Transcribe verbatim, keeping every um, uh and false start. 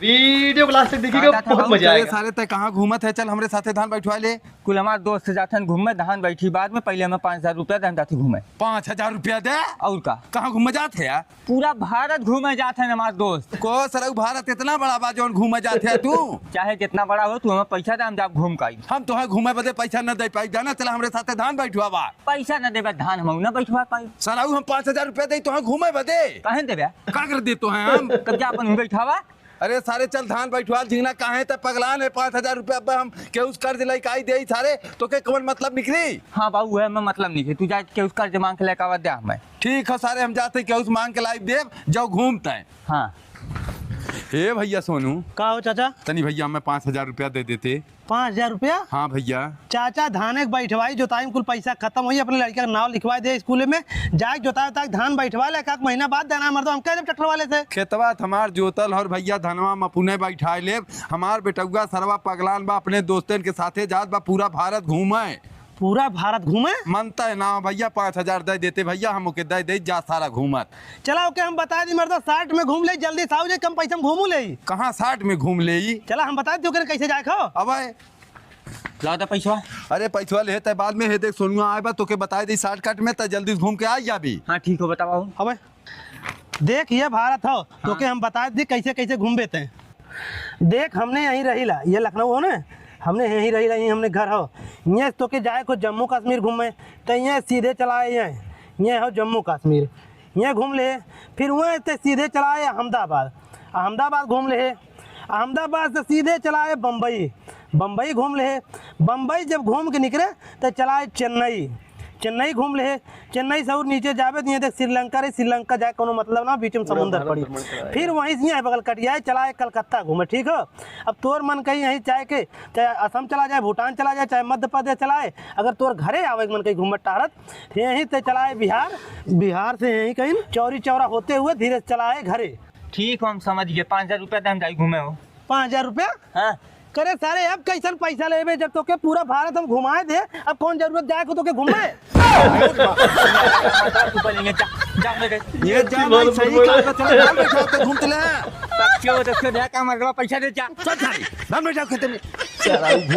वीडियो को लास्ट तक देखिएगा, बहुत मजा आएगा। सारे, तै कहाँ घूमत है? चल हमरे साथे धान बैठवा ले। कुल हमार दोस्त जात हन घूमे, धान बैठी बाद में, पहिले हमें पाँच हजार रुपया दे, हम जाती घूमे। पाँच हजार रुपया दे? और का? कहाँ घूमे जात है यार? पूरा भारत घूमे जात है हमार दोस्त। को सरऊ, भारत इतना बड़ा बा जौन घूमे जात है तू? चाहे जितना बड़ा हो, तू हमें पैसा दे, हम जाब घूम के आई। हम तोहे घूमे बदे पैसा न दे पाई, जाना, चला हमरे साथे धान बैठवावा। पैसा न देबे, धान हम न बैठवा पाई। सरऊ, हम पाँच हजार रुपया दे तोहे घूमे बदे। काहे न देबे? का कर दे तोहे हम? तब जा अपन बैठावा। अरे सारे, चल धान बैठवाल झिंगना, काहे त पगलान है? पाँच हजार रुपया अब हम केहू से कर्ज लेके आई देई सारे, तोके कौन मतलब निकली? हाँ बाबू, है मैं मतलब नहीं है, तू जा केहू से कर्ज मांग के लेके आवा दे हमें। ठीक है सारे, हम जाते केहू से मांग के लाई देब, जाओ घूमते हैं। हाँ। ए भैया सोनू। का हो चाचा? तनी भैया हमें पाँच हजार रुपया दे देते। पाँच हजार रुपया? हाँ भैया। चाचा, धाने के बैठवाई, जोताई में कुल पैसा खत्म होई, अपने लड़का का नाव लिखवा दे स्कूल में, जाए जोताई उताई धान बैठवा ले, एक आध महीना बाद देना, मर्दो, हम कह देब ट्रैक्टर वाले से। खेतवा त हमार जोतल और भैया, धनवा हम अपने बैठाए लेब। हमार बेटउआ सरवा पगलान बा, अपने दोस्तन के साथे जात बा पूरा भारत घूमे। पूरा भारत घूमे? मनता है ना भैया, पाँच हजार दे देते भैया, हम ओके दे दे, जा सारा घूमत। चला, ओके हम बता दी मर्दो, साठ में घूम ले, जल्दी से आओ जे, कम पैसा में घूमू ले। कहाँ साठ में घूम ले? चला, हम बता दी ओकरे कैसे जाए खो। अब लाओ तो पैसवा। अरे पैसवा ले, तै बाद में है, देख सोनुआ आए बा, तोके बताए दी shortcut में, तै जल्दी से घूम के आ जाबी। हाँ ठीक हो, बताओ। अबे देख, ये भारत हो, तोके हम बताए दी कैसे कैसे घूमबे तै। देख, हमने यहीं रहीला, ये लखनऊ हो ना, हमने यहीं रहीला, यहीं हमने घर हो। ये तोके जाए को जम्मू कश्मीर घूमे, तो ये सीधे चला आए, ये, ये हो जम्मू कश्मीर, ये घूम ले। फिर वहीं ते सीधे चला आए अहमदाबाद, अहमदाबाद घूम ले। अहमदाबाद से सीधे चला आए बम्बई, बम्बई घूम ले। बम्बई जब घूम के निकले, तो चला आए चेन्नई, चेन्नई घूम ले। चेन्नई से और नीचे जाबे तो ये देख श्रीलंका रे, श्रीलंका जाए कोनो मतलब ना, बीच में समुंदर पड़ी। फिर वहीं से ये बगल कटिया है, चला आए कलकत्ता घूमे, ठीक हो। अब तोर मन कहीं यहीं चाहे के, चाहे असम चला जाए, भूटान चला जाए, चाहे मध्य प्रदेश चला आए, अगर तोर घरे आवे के मन कहीं घूमत टहरत, तो यहीं ते चला आए बिहार, बिहार से यहीं कहीं चौरी चौरा होते हुए धीरे से चला आए घरे। ठीक हो, हम समझ गए, पाँच हजार रुपया दे, हम जाई घूमे हो। पाँच हजार रुपया? हाँ। करे सारे, अब कैसन पैसा लेबे जब तोके पूरा भारत हम घुमाए दे, अब कौन जरूरत जाए को तोके घूमे? जा, जा, ले गए। ये जा भाई, सही काम का चला, घूम चले। तब क्यों, तब क्यों, देख, हमारे पास पैसा दे जा। चल सारे, हम बैठा खेते में।